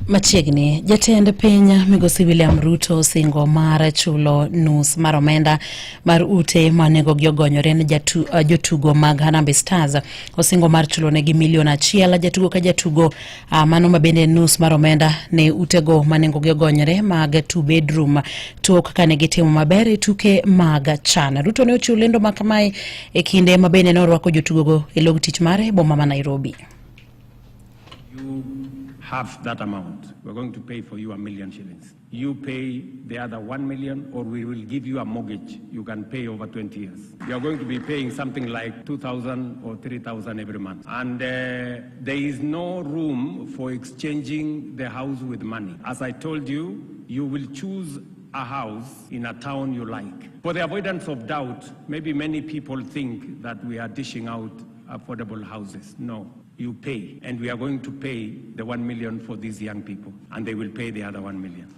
Machiegni, jatend piny Migosi William Ruto osingo mar chulo nus mar omenda mar ute ma nengogi ogonyore ne jotugo mag Harambee Stars. Osingo mar chulo negi milion 1 jatugo ka jatugo, mano ma bende nus mar omenda ne utego ma nengogi ogonyore mag two bedroom tok kane gitimo maber e tuke mag CHAN. Ruto ne ochiwo lendo ma kamae e kinde ma bende ne orwako jotugogo e log tich mare e boma ma Nairobi. You half that amount. We're going to pay for you 1 million shillings. You pay the other 1 million, or we will give you a mortgage you can pay over 20 years. You are going to be paying something like 2,000 or 3,000 every month. And there is no room for exchanging the house with money. As I told you, you will choose a house in a town you like. For the avoidance of doubt, maybe many people think that we are dishing out affordable houses. No, you pay. And we are going to pay the 1 million for these young people, and they will pay the other 1 million.